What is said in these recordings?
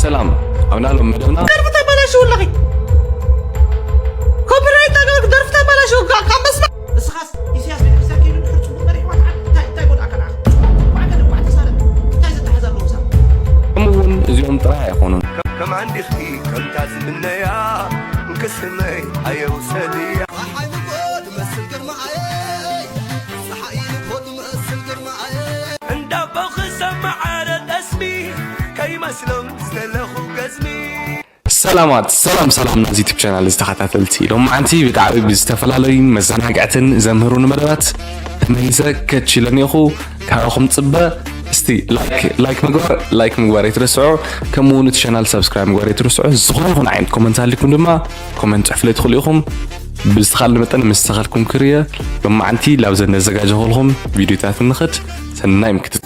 ሰላም፣ ኣብ ናሎም መደብና ደርፊ ተባላሽው ኣለኺ። ኮፒራይት ኣገበርክ ደርፊ ተባላሽው ካብ መስማዕ እስኻስ ኢሳያስ ቤተክርስትያን ከይዱ ድሕር ጽቡቕ መሪሕዋ ተዓል እንታይ እንታይ ጎድኣካ ንዓኻ? ባዕገ ንባዕ ተሳለ እንታይ ዘተሓዝ ኣለዎ ምሳኻ? ከምኡ እውን እዚኦም ጥራይ ኣይኾኑን። ከም ኣንዲኺ ከምታ ዝምነያ እንቅስመይ ኣየውሰድያ። ፀሓይ ንግሆ ትመስል ግርማኣየይ፣ ፀሓይ ንግሆ ትመስል ግርማኣየይ። እንዳቦ ክሰማዓረ ጠስሚ ከይመስሎም ዝደለኹ ገዝሚ። ሰላማት ሰላም ሰላም ናዚ ዩቱብ ቻናል ዝተኸታተልቲ ሎማዓንቲ ብጣዕሚ ብዝተፈላለዩ መዘናግዕትን ዘምህሩን መደባት ተመሊሰ ከችለን ኢኹ። ካብኹም ጽበ እስቲ ላይክ ላይክ ምግባር ላይክ ምግባር ኣይትረስዑ። ከምኡ እውን እቲ ቻናል ሳብስክራይብ ምግባር ኣይትረስዑ። ዝኾነ ይኹን ዓይነት ኮመንት ኣሊኩም ድማ ኮመንት ጽሕፍለይ ትኽእሉ ኢኹም። ብዝተኻለ መጠን ምስተኻልኩም ክርየ ሎማዓንቲ ላብዘን ነዘጋጀኹልኩም ቪዲዮታት ንኽድ ሰናይ ምክትት።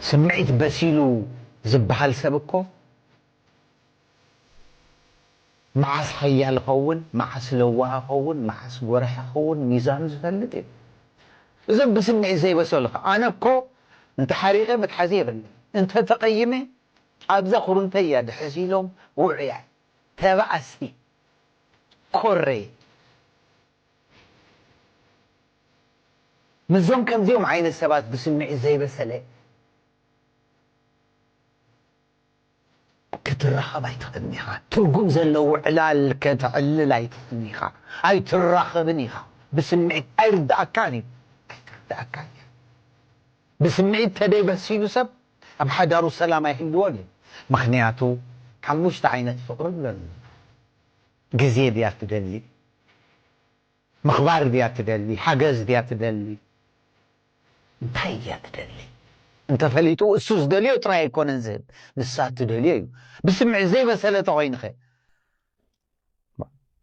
ስምዒት በሲሉ ዝበሃል ሰብ እኮ መዓስ ሓያል ኸውን፣ መዓስ ለዋህ ኸውን፣ መዓስ ጎራሕ ኸውን ሚዛኑ ዝፈልጥ እዩ። እዞም ብስምዒት ዘይበሰሉ ኸ ኣነ እኮ እንተሓሪቐ መትሓዚ የብለይ፣ እንተተቐይመ ኣብዛ ኩርምተይ እያ ድሕዝ ኢሎም ውዑያት፣ ተባኣስቲ፣ ኮረየ። ምስዞም ከምዚኦም ዓይነት ሰባት ብስምዒት ዘይበሰለ ክትራኸብ ኣይትኽእልን ኢኻ። ትርጉም ዘለዎ ዕላል ከተዕልል ኣይትኽእልን ኢኻ። ኣይትራኸብን ኢኻ። ብስምዒት ኣይርድኣካን እዩ። ኣይትርድኣካን እያ። ብስምዒት ተደይበሲሉ ሰብ ኣብ ሓዳሩ ሰላም ኣይህልዎን እዩ። ምኽንያቱ ሓሙሽተ ዓይነት ፍቕሪ ኣለኒ። ግዜ ድያ ትደሊ? ምኽባር ድያ ትደሊ? ሓገዝ ድያ ትደሊ? እንታይ እያ ትደሊ? እንተፈሊጡ እሱ ዝደልዮ ጥራይ ኣይኮነን ዝህብ፣ ንሳ እትደልዮ እዩ። ብስምዒት ዘይበሰለ ተኾይኑኸ?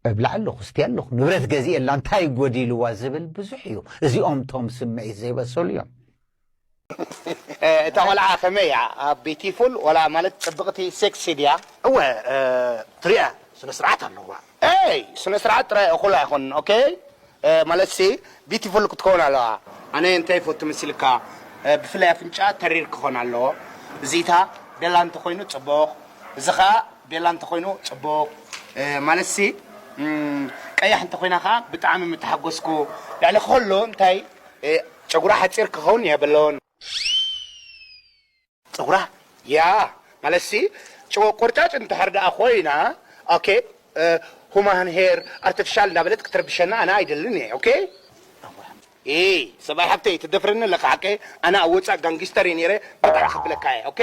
እብላዕ ኣለኹ፣ እስትያ ኣለኹ፣ ንብረት ገዚኤላ እንታይ ጎዲልዋ ዝብል ብዙሕ እዩ። እዚኦም እቶም ስምዒት ዘይበሰሉ እዮም። እታ ቆልዓ ከመይ እያ? ቢቲፉል ዋላ ማለት ፅብቕቲ ሴክሲ ድያ? እወ ትሪኣ ስነ ስርዓት ኣለዋ። ኤይ ስነ ስርዓት ጥራይ እኹል ኣይኮንን ኦኬ ማለት ሲ ቢቲፉል ክትከውን ኣለዋ። ኣነ እንታይ ይፈቱ መሲልካ ብፍላይ ኣፍንጫ ተሪር ክኾን ኣለዎ። እዚታ ቤላ እንተኾይኑ ፅቡቕ፣ እዚ ኸዓ ቤላ እንተኾይኑ ፅቡቕ ማለት ሲ ቀያሕ እንተኾይና ኸዓ ብጣዕሚ ምተሓጎስኩ። ልዕሊ ኸሎ እንታይ ጨጉራ ሓፂር ክኸውን የብሎን። ፀጉራ ያ ማለትሲ ጭወ ቆርጫጭ እንድሕር ደኣ ኮይና ኦኬ ሁማን ሄር ኣርቲፊሻል እንዳበለት ክትረብሸና ኣነ ኣይደልን እየ ኦኬ። ኢይ ሰብኣይ ሓብተይ ትደፍረኒ ኣለኻ ሓቀይ ኣነ ኣብ ወፃእ ጋንጊስተር እየ ነይረ በጣዕ ክብለካ እየ ኦኬ።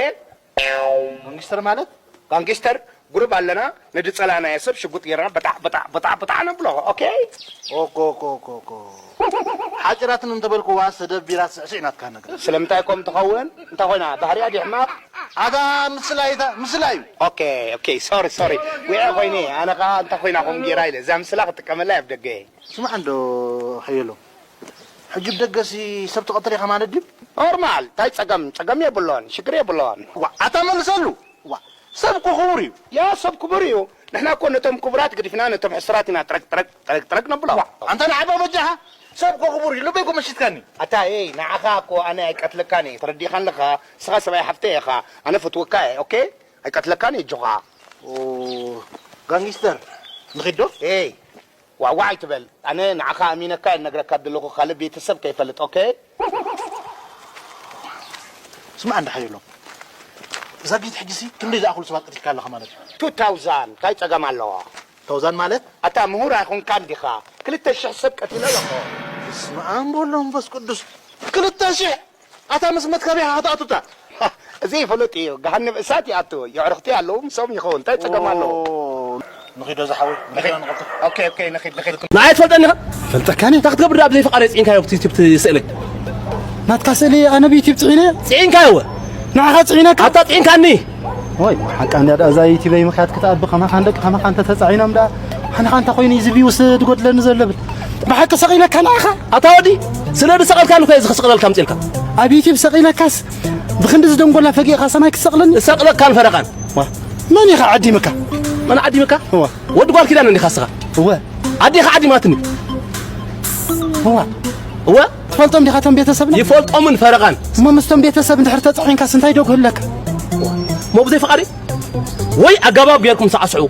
ጋንጊስተር ማለት ጋንጊስተር ጉሩብ ኣለና ነድፀላእናዮ ሰብ ሽጉጥ ጌርና በጣዕ በጣዕ በጣዕ በጣዕ ነብሎ ኦኬ። ኦኮ ኦኮ ኦኮ ኦኮ ሓፂራትን እንተበልክዋ ሰደብ ቢራ ስዕስዕ ናትካ ነገር ስለምንታይ ኮም ትኸውን እንታይ ኮይና ባህሪያ ድዩ ሕማቕ? ኣታ ምስላ እይታ ምስላ እዩ። ኦኬ ኦኬ ሶሪ ሶሪ ዊዐ ኮይነ ኣነ ከዓ እንታይ ኮይና ኮም ጌራ ኢለ እዛ ምስላ ክጥቀመላ እየ ኣብ ደገ። ስማዕ እንዶ ሓየሎም ሕጂ ብደገሲ ሰብ ትቐትል ኢኻ ማለት ድዩ? ኖርማል እንታይ ፀገም ፀገም የብሎን ሽግር የብሎን። ዋ ኣታ መልሰሉ ዋ ሰብ እኮ ክቡር እዩ። ያ ሰብ ክቡር እዩ። ንሕና እኮ ነቶም ክቡራት ገዲፍና ነቶም ሕሱራት ኢና ጥረግ ጥረግ ጥረግ ጥረግ ነብሎ። ዋ ኣንታ ንዓባ በጃኻ ሰብ እኮ ክቡር እዩ። ልበይ እኮ መሲጥካኒ። ኣታ ኤይ ንዓኻ እኮ ኣነ ኣይቀትለካን እየ ተረዲእካ ኣለኻ። ንስኻ ሰብኣይ ሓፍተይ ኢኻ ኣነ ፈትወካ እየ ኦኬ። ኣይቀትለካን እየ ኣጆኻ። ኦ ጋንጊስተር ንኺድ ዶ? ኤይ ዋዕዋዕ ኣይትበል ኣነ ንዓኻ ኣሚነካ እየ ዝነግረካ ዘለኹ ካልእ ቤተሰብ ከይፈልጥ ኦኬ። ስማዕ እንዳ ሓየሎም እዛ ጊት ሕጂሲ ክንደይ ዝኣኽሉ ሰባት ቀቲልካ ኣለኻ ማለት እዩ። ቱ ታውዛን እንታይ ጸገም ኣለዎ። ታውዛን ማለት ኣታ ምሁር ኣይኾንካን ዲኻ ክልተ ሽሕ ሰብ ቀቲለ ኣለኹ። በስመኣም ወወልድ ወመንፈስ ቅዱስ ክልተ ሽሕ ኣታ ምስ መትከቢኻ ክትኣቱ እታ። እዚ ፍሉጥ እዩ ገሃነብ እሳት ይኣቱ የዕርኽቲ ኣለዉ ምሶም ይኸውን እንታይ ጸገም ኣለዎ። ንኺዶ ዝሓወይ ንኺዶ ንቐልጥፍ። ኦኬ ኦኬ ንኺድ ንኺድ። ንዓይ ትፈልጠኒ ኢኻ? ፈልጠካኒ? እንታይ ክትገብር ደኣ ብዘይ ፍቓደይ ጽዒንካዮ ኣብቲ ዩቱብ ትስእለይ? ናትካ ስእሊ ኣነ ብዩቱብ ጽዒነ? ጽዒንካዮ እወ። ንዓኻ ጽዒነካ? ኣታ ጽዒንካኒ። ወይ ሓቃ እንድያ ደኣ እዛ ዩቲበይ ምኽያድ ክትኣቢ ከማኻ ንደቂ ከማኻ እንተ ተጻዒኖም ደኣ ኣነኻ እንታይ ኮይኑ እዩ እዚ ቪውስ ድጎድለኒ ዘሎ ብል ብሓቂ ሰቒለካ ንዓኻ ኣታ ወዲ ስለ ዝሰቐልካኒ እኮ እዚ ክስቕለልካ ኣምጺእልካ ኣብ ዩቲብ ሰቒለካስ ብኽንዲ ዝደንጎላ ፈጊእኻ ሰማይ ክትሰቕለኒ እሰቕለካን ፈረቓን ዋ መን ኢኻ ዓዲምካ መን ዓዲምካ እዋ ወዲ ጓል ኪዳነ እንዲኻ ስኻ እወ ኣዴኻ ዓዲማትኒ እዋ እወ ትፈልጦም ዲኻ እቶም ቤተሰብና? ይፈልጦምን ፈረቓን። እሞ ምስቶም ቤተሰብ እንድሕር ተጻዒንካስ እንታይ ዶ ክህለካ? እሞ ብዘይ ፍቓድ ወይ ኣገባብ ጌርኩም ሳዕስዑ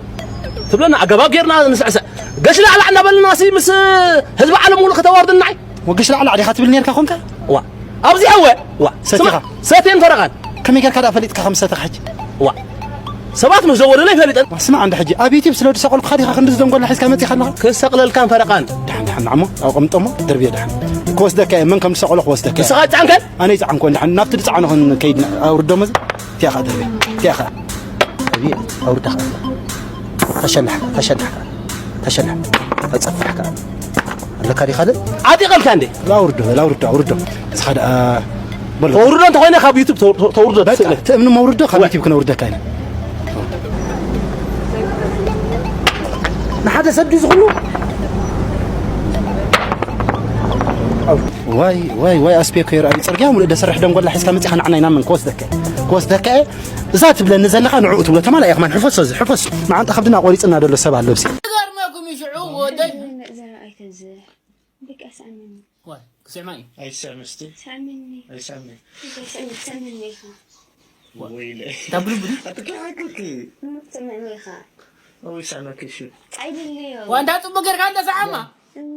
ትብለና፣ ኣገባብ ጌርና ንስዕስዕ። ገሽ ላዕላዕ እናበልና ሲ ምስ ህዝቢ ዓለም ሙሉእ ከተዋርድና። ወገሽ ላዕላዕ ዲኻ ትብል ኔርካ ኮንካ? ዋ ኣብዚ ኣወ ዋ ሰቲኻ። ስማ፣ ሰቴን ፈረቓን። ከመይ ጌርካ ደኣ ፈሊጥካ ከም ሰተኻ ሕጂ? ዋ ሰባት ምስ ዘወደሎ ይፈልጠን። ስማዕ እንዳ ሕጂ ኣብ ዩቲብ ስለ ዝሰቐልኩኻ ዲኻ ክንዲ ዝደንጎላ ሒዝካ መጺኻ ኣለኻ? ክሰቕለልካን ፈረቓን። ደሓን ደሓን ንዓሞ ኣቐምጦሞ ደርብዮ ደሓን ክወስደካ እየ። መን ከም ዝሰቐሎ ክወስደካ እየ። ንስኻ ጻንከን ኣነ ይጻዕንኮ ደሓን ናብቲ ዝጻዕኖ ክንከይድ ኣውርዶሞ እዚ። እቲኣኻ ደርብዮ እቲኣኻ። ደርብዮ ኣውርዳኻ። ተሸላሕ ተሸላሕካ ተሸላሕ ተጸፍሕካ ኣለካ ዲኻ ካልእ? ዓጢቐልካ እንዴ? ኣውርዶ ኣውርዶ ኣውርዶ። ንስኻ ደኣ በሎ። ተውርዶ እንተኾይነ ካብ ዩቱብ ተው- ተው- ተውርዶ በቃ ትስእለ። ትእምኒ መውርዶ ካብ ወ- ዩቲብ ክነውርደካ ኢና። ንሓደ ሰብ ድዩ ዝኹሉ? ዋይ ዋይ ዋይ ኣስቤኮ ይርኣዩ ጽርግያ ሙሉእ ደሰርሕ ደንጎላ ሒዝካ መጺኻ ንዓና ኢና ምን ክወስደካ እየ። ክወስደካ እየ። እዛ ትብለኒ ዘለኻ ንዕኡ ትብሎ ተማላ እየ ከማን ሕፈሶ እዚ ሕፈሶ። መዓንጣ ከብድና ቆሪጽና ደሎ ሰብ ኣሎ ብሲ። ገርመኩም ይሽዑ ወደይ። ዘረኣይተ እዚ በቃ ስኣመኒ። ዋይ ክስዕማ እዩ። ኣይስዕም እስቲ። ስኣመኒ። ኣይስዕም። በቃ ስኣመኒ፣ ስኣመኒ ኢኻ። ወይለ። እንታይ ብሉ ብሉ? ኣትከሓክኪ። እሞ ትስምዕኒ ኢኻ። ወይ ሳናኪ እሺ። ኣይደለዮ። ዋንዳ ጽቡቅ ጌርካ እንዳ ሰዓማ። እም።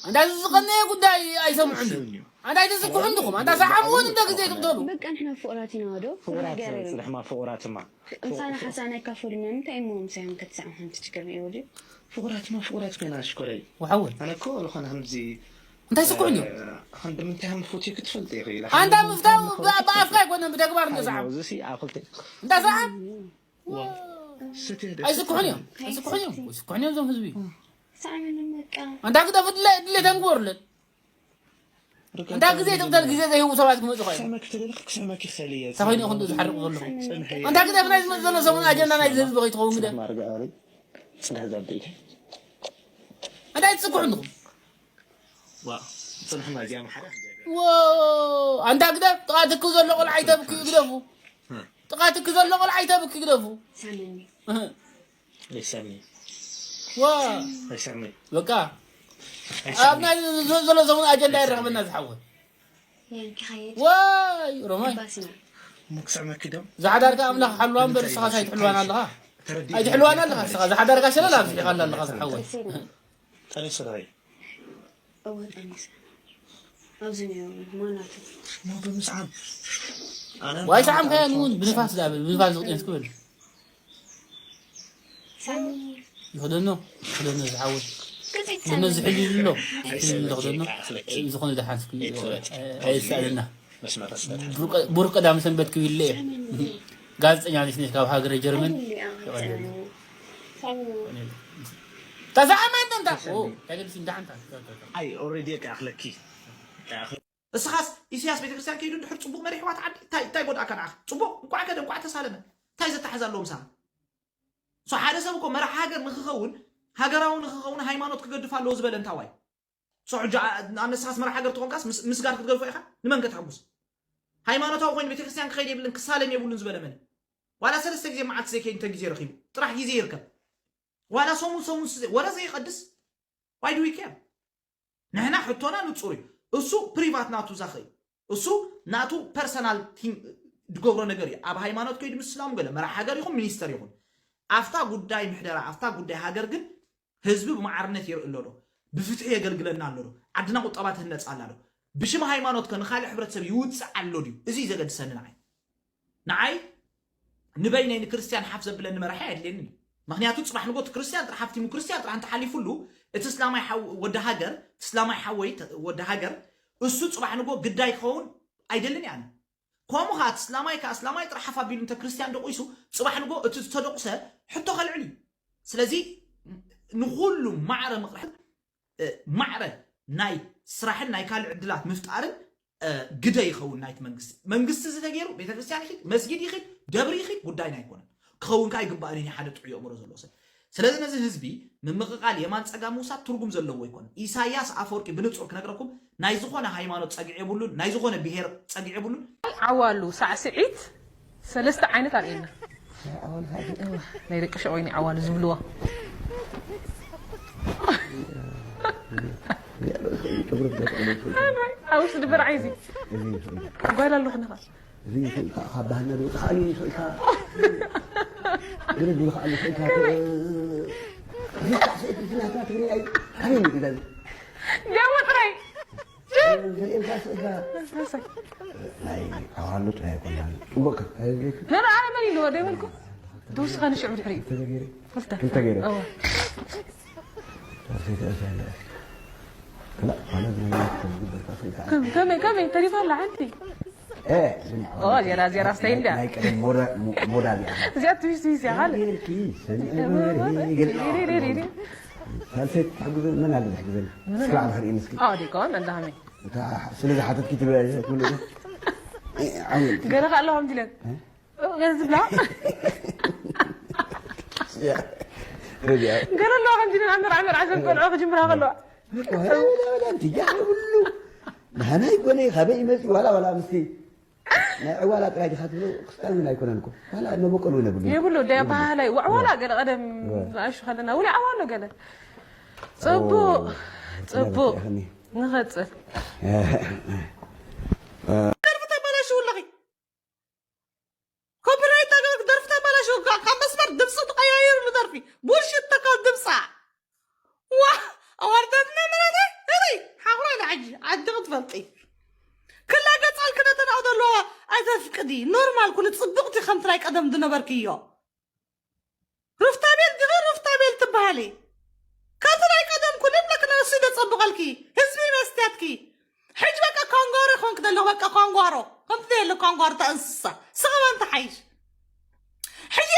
እንዳ ዝዝቀነየ ጉዳይ ኣይሰምዑን። ሰምዑ። ኣንዳ ኣይትዝኩሑ እንድኹም፣ ኣንዳ ሰዓሙ እውን እንደ ግዜ ትብደሉ። በቃ ንሕና ፍቑራት ኢና ዶ? ፍቑራት ንገረኒ። ጽንሕማ ፍቑራትማ። ምሳና ሓሳና ኣይካፈሉና፣ እንታይ እሞ ምሳዮም ክትሰዕም ሓንቲ ችግር ነይሩ ድዩ? ፍቑራትማ ፍቑራት ኮይና ሽኮረይ። ወሓወይ። ኣነ እኮ ዝኾነ ከምዚ እንታይ ስኩዕ እዩ? እ፣ ክንዲ ምንታይ ከም ዝፈትዮ ክትፈልጥ ኢኺ ኢለ ኣንዳ ምፍታው ብኣፍካ ኣይኮነን፣ ብተግባር እንደ ሰዓም። እዚ ሲ ኣብ ክልተ እንዳ ሰዓም? ዋ፣ ስቲ ደስ ኣይስኩሑን እዮም። ኣይስኩሑን እዮም። ኣይስኩሑን እዮም እዞም ህዝቢ። ሳዕምኒ በቃ። ኣንታ ግደፉ ድለ-፣ ድሌት ኣንግበሩለን። ርግእ እንታ ግዜ ትቕተል ግዜ ዘይህቡ ሰባት ክመጹ ኸዩ። ክስዕመኪ ተደለኽ ክስዕመኪ ክኽእል እየ። እንታይ ኮይኑ ይኹን ዝሓርቕ ዘለኹ? ጽንሒ። ኣንታ ግደፍ ናይ ዝመጽእ ዘሎ ሰሙን ኣጀንዳ ናይ ህዝቢ ከይትኸውን ግደፍ። ማርጋ ኣሪ። ጽንሒ ዛብደይቲ። ኣንታ ኣይትጽግሑ እንድኹም። ዋ፣ ጽንሕና እዚኣ ምሓራ። ዎ፣ ኣንታ ግደፍ፣ ጥቓ ትኪ ዘሎ ቆልዓ ኣይተብክዩ ግደፉ። እ። ጥቓ ትኪ ዘሎ ቆልዓ ኣይተብኪ ግደፉ። ሳምኒ። እህ። ኣይሰሚ። ዋ። ኣይሰሚ። በቃ። ኣይሰሚ። ኣብ ናይ ዞ-፣ ዘሎ ሰሙን ኣጀንዳ ይረኽበና ዝሓወት። የንኪ ኸይድ። ዋይ፣ ሮማይ። ባስና። እሞ ክስዕመኪ ዶ? ዝሓዳርካ ኣምላኽ ሓልዋ እምበር እንታይ ንስኻስ እዩ? ኣይትሕልዋን ኣለኻ። ተረዲእኪ? ኣይትሕልዋን ኣለኻ ንስኻ። ዝሓዳርካ ሸለል ኣብዚሕኻ ኣለኻ ዝሓወት። ጠኒሱ ዶ? እወ፣ ጠኒሰ። ኣብዚ ነይሩ፣ ማናቱ? እሞ ብምስዓም። ኣነ ዋይ፣ ሰዓም ከያን እውን ብንፋስ ዳብል፣ ብንፋስ ዝቕየስ ክብል። ሳሚ። ይኽደኖ፣ ይኽደኖ ዝሓወይ። ገጸይ ይኽደኖ ሳሚ። ዝሕልል ኣሎ። ይሕልል ኣሎ፣ ይኽደኖ። ዝኾነ ደሓን ስክ-፣ ኣይስኣለና። ብሩክ፣ ብሩክ ቀዳም ሰንበት ክብል እየ። ሳሚ። ጋዜጠኛ ነሽ፣ ነሽ ካብ ሃገረ ጀርመን። ኣይብሉ እያ፣ ይቐልል። ሳሚ። ተዛዓማ እንተ እንታ። ኦ፣ ተገልሲ እንዳ ሓንታ። ኣይ፣ ኦልሬዲ እየ ክኣኽለኪ። እስኻስ ኢሳያስ ቤተክርስትያን ከይዱ እንድሕር ጽቡቕ መሪሕዋ ትዓዲ፣ እንታይ፣ እንታይ ጎድኣካ ንዓኻ? ጽቡቕ፣ እንቋዕ ከደ፣ እንቋዕ ተሳለመ። እንታይ ዘተሓዝ ኣለዎ ምሳኻ? ሶ ሓደ ሰብ እኮ መራሒ ሃገር ንኽኸውን፣ ሃገራዊ ንኽኸውን ሃይማኖት ክገድፍ ኣለዎ ዝበለ እንታዋይ? ሶ ሕጂ ኣ-፣ ንኣብነት ንስኻስ መራሒ ሃገር ተኾንካስ ምስ-፣ ምስጋር ክትገድፎ ኢኻ? ንመን ከተሐጉስ? ሃይማኖታዊ ኮይኑ ቤተክርስትያን ክኸይድ የብልን ክሳለም የብሉን ዝበለ መን? ዋላ ሰለስተ ግዜ መዓልቲ ዘይከይድ እንተ ግዜ ረኺቡ፣ ጥራሕ ግዜ ይርከብ። ዋላ ሰሙን ሰሙን ስ-፣ ወረ ዘይቀድስ? Why do we care? ንሕና ሕቶና ንጹር እዩ። እሱ ፕሪቫት ናቱ ዛኸ እዩ። እሱ ናቱ ፐርሰናል ቲንግ ድገብሮ ነገር እዩ። ኣብ ሃይማኖት ከይዱ ምስላሙ ገለ መራሕ ሃገር ይኹን ሚኒስተር ይኹን። ኣፍታ ጉዳይ ምሕደራ፣ ኣፍታ ጉዳይ ሃገር ግን ህዝቢ ብማዕርነት ይርኢ ኣሎ ዶ? ብፍትሒ የገልግለና ኣሎ ዶ? ዓድና ቁጠባ ትህነጽ ኣላ ዶ? ብሽም ሃይማኖት ከ ንኻልእ ሕብረተሰብ ይውጽእ ኣሎ ድዩ? እዚ እዩ ዘገድሰኒ ንዓይ። ንዓይ ንበይነይ ንክርስትያን ሓፍ ዘብለኒ መራሒ ኣየድልየንን እዩ። ምኽንያቱ ጽባሕ ንጎ እቲ ክርስትያን ጥራሕ ሃፍቲሙ ክርስትያን ጥራሕ እንተሓሊፉሉ፣ እቲ እስላማይ ሓው-፣ ወዲ ሃገር፣ እቲ እስላማይ ሓወይ ተ-፣ ወዲ ሃገር፣ እሱ ጽባሕ ንጎ ግዳይ ክኸውን ኣይደልን እየ ኣነ። ከምኡ ኸኣ እቲ እስላማይ ከኣ እስላማይ ጥራሕ ሓፍ ኣቢሉ እንተ ክርስትያን ደቂሱ፣ ጽባሕ ንጎ እቲ ዝተደቑሰ ሕቶ ከልዕል እዩ። ስለዚ ንኹሉ ማዕረ ምቕራሕ እ፣ ማዕረ ናይ ስራሕን ናይ ካልእ ዕድላት ምፍጣርን፣ እ፣ ግደ ይኸውን ናይቲ መንግስቲ። መንግስቲ እዚ ተገይሩ ቤተክርስትያን ይኺድ፣ መስጊድ ይኺድ፣ ደብሪ ይኺድ ጉዳይና ኣይኮነን። ክኸውን ከኣ ኣይግባእን እዩ ሓደ ጥዑይ ኣእምሮ ዘለዎ ሰብ። ስለዚ ነዚ ህዝቢ ምምቕቓል የማን ጸጋም ምውሳድ ትርጉም ዘለዎ ኣይኮነን። ኢሳያስ ኣፈወርቂ ብንጹር ክነግረኩም ናይ ዝኾነ ሃይማኖት ጸግዒ የብሉን፣ ናይ ዝኾነ ብሄር ጸግዒ የብሉን። ዓዋሉ ሳዕስዒት ሰለስተ ዓይነት ኣርእየና። ናይ ደቂ ሸቆይኒ ዓዋሉ ዝብልዋ። ኣብ ውሽጢ ድበር ዓይዚ ጓል ኣለኹ ንኻ። እዚ ይኽእልካ ካብ ባህልና ዝወፅእ ከኣ ይኽእልካ። ግርግር ከኣ ይኽእልካ። እዚ ከዓ ስእቲ ናትና ትግርኛ እዩ። ካበይ መፂኡ እዚ? ዲያሞ ጥራይ። ዘርእየልካ ስእልካ ናይ ዓዋሉ ጥራይ ኣይኮናን። ፅቡቅ ከ? ንርኣ መን ኢልዎ ዶ ይበልኩ? ተወስኻ ንሽዑ ድሕሪ። ክልተ ገይረ። ክልተ። ክልተ ገይረ። እወ። ከመይ፣ ከመይ፣ ተሪፋ ኣላ ሓንቲ? ኦ፣ ዜራ፣ ዜራ ስታይል ድያ? ናይ ቀደም ሞዳ-፣ ሞ-፣ ሞዳ ድያ? እዚኣ ትዊስት፣ ትዊስት እያ፣ ካልእ። ጌርኪ፣ ሰሚዐ፣ ገለ ሳልሰይ ትሕግዘ፣ መን ኣለ ዝሕግዘኒ? እስኪ ባዕልኺ ርእይኒ እስኪ። ኦ፣ ዲኮን፣ እንዳ ሃመይ። እታ ስለ ዝሓተትኪ ትብለ፣ ትብለ። ዓወል። ገለ ከ ኣለዋ ከምዚ ኢለን። እ? ገለ ዝብላ? ያ፣ ረዚኣ። ገለ ኣለዋ ከምዚ ኢለን፣ ኣብ መርዓ፣ መርዓ ዘን ቆልዑ ክጅምራ ከለዋ። በቃ፣ ወላ፣ ወላ፣ ወላ፣ እንትያ፣ ኩሉ። ናህና ይኮነ፣ ካበይ ይመጽእ፣ ዋላ፣ ዋላ፣ ምስቲ ናይ ዕዋላ ጥራይ ዲኻ ትብሎ፣ ክስታን እውን ኣይኮነን እኮ። ዋላ እነ በቀሉ እውን የብሉን። የብሉ፣ ዳይ የብሉ። ኣበሃህላይ፣ ወዕዋላ የብሉ። ገለ ቀደም የብሉ። ንኣሽቱ ከለና፣ ውሊ ዓዋሎ ገለ። ጽቡቕ፣ ኦ፣ ጽቡቕ። ተናገርኩ፣ ንቐጽል። እ፣ እ። ደርፊ ተበላሽው ኣለኺ። ኮፒራይት ተገ-፣ ደርፊ ተበላሽው፣ ካብ መስመር ድምፂ ትቐያይርሉ ደርፊ። ቡልሽት ተካል ድምፃ። ዋ፣ ኣዋርዳትና መላለ፣ እሪ፣ ሓቑራ ኢለ ሕጂ፣ ዓዲ ክትፈልጢ። ክላ ገጻል ክነተናኡ ዘለዎ ኣይተፍቅዲ። ኖርማል ኩኒ፣ ጽብቕቲ ከምቲ ናይ ቀደም ዝነበርክዮ። ሩፍታቤል ዲኺ ሩፍታቤል ትበሃሊ? ከምቲ ናይ ቀደም ኩኒ ብለክ ነብሲ ደጸብቐልኪ፣ ህዝቢ መስትያትኪ። ሕጂ በቃ ካንጋሮ ኮንክ ዘለኹ፣ በቃ ካንጋሮ። ከምቲ ዘየለ ካንጋሮ፣ እታ እንስሳ። ስቕ በል፣ እንታይ ሓይሽ? ሕጂ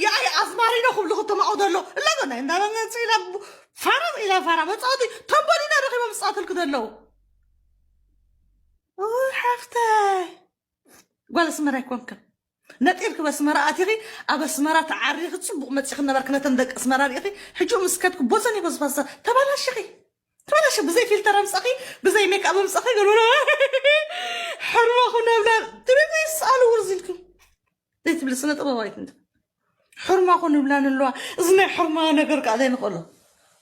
የኣይ ኣዝማሪኖ ክብሉ ክተማቑ ዘሎ። እላ ጎና እንዳበመጽ ኢላ ቡ-፣ ፋራ ኢላ ፋራ መጻወቲ ተንበሉና ረኺቦም ዝጻወትልኪ ዘለዉ። ኡይ ሓፍተይ፣ ጓል ኣስመራ ኣይኮንክን። ነጢርኪ በስመራ ኣቲኺ፣ ኣብ ኣስመራ ተዓሪኺ ጽቡቕ መጺኺ ነበርኪ። ነተን ደቂ ኣስመራ ሪኢኺ፣ ሕጂ ምስ ከድኪ ቦዘን ይበዝባዛ ተባላሽኺ። ተባላሽ ብዘይ ፊልተር ኣምጻኺ፣ ብዘይ ሜክኣፕ ኣምጻኺ፣ ገለ ሕርማኹ ነብላ ትብሊ ይስኣሉ ውርዝ ኢልኩም። ዘይትብሊ ስነ ጥበባዊት እንተ። ሕርማኹ ንብላ ንለዋ። እዚ ናይ ሕርማ ነገር ከኣ ዘይንኽእሎ።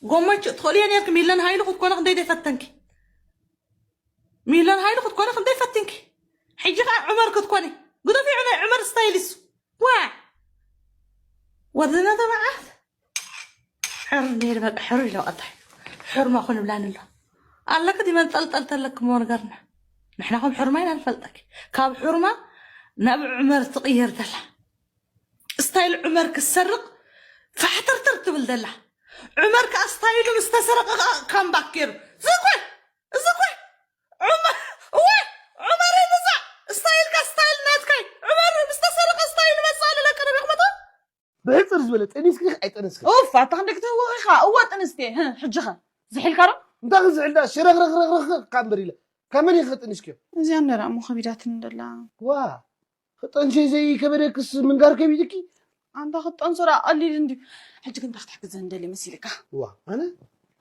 ጎመች ትኽእልዮ ኔርኪ፣ ሚለን ሃይሉ ክትኮነ ክንደይ ዘይፈተንኪ። ሚለን ሃይሉ ክትኮነ ክንደይ ፈቲንኪ። ሕጂ ከኣ ዑመር ክትኮኒ። ግደፊ፣ ናይ ዑመር ስታይል እሱ። ዋ! ወርድና ተባዓት። ሕር እንድሕር በቃ ሕር ኢሎ ቀጣይ። ሕርማ ኩን ብላን ኣሎ። ኣለክ ዲ መንጠልጠል ተለክ እሞ ንገርና። ንሕና ከም ሕርማ ኢና ንፈልጠኪ። ካብ ሕርማ ናብ ዑመር ትቕየር ዘላ። ስታይል ዑመር ክሰርቕ ፋሕተርተር ትብል ዘላ። ዑመር ከኣ ስታይሉ ምስ ተሰረቐ ከኣ ካምባክ ገይሩ። ዝኮይ! ዝኮይ! ዑመር፣ እወ! ዑመር ይብዛዕ! ስታይልካ ስታይል ናትካይ! ዑመር ምስ ተሰረቐ ስታይል መጻሉ ለቅርብ ኢኹም እቶ? ብሕጽር ዝበለ ጠኒስኪ ኣይጠነስክን? ኡፍ፣ ኣታ ክንደይ ክትህውኽ ኢኻ? እወ፣ ጥንስቲ እየ። ህህ፣ ሕጂ ኸ? ዝሒልካ ዶ? እንታይ ክዝሕል ደኣ? ሽረኽረኽረኽረኽ እካ እምበር ኢለ። ካብ መን ኢኺ ጠኒስክዮ? እዚኣ እንደ ደኣ እሞ ከቢዳትኒ ደላ። ዋ፣ ክጠንሲ ዘይከበደክስ ምንጋር ከቢድኪ? ኣንታ ክትጠንሶ ደኣ ቀሊል እንድዩ። ሕጂ ግን እንታይ ክትሕግዘኒ ደልየ መሲልካ? ዋ፣ ኣነ?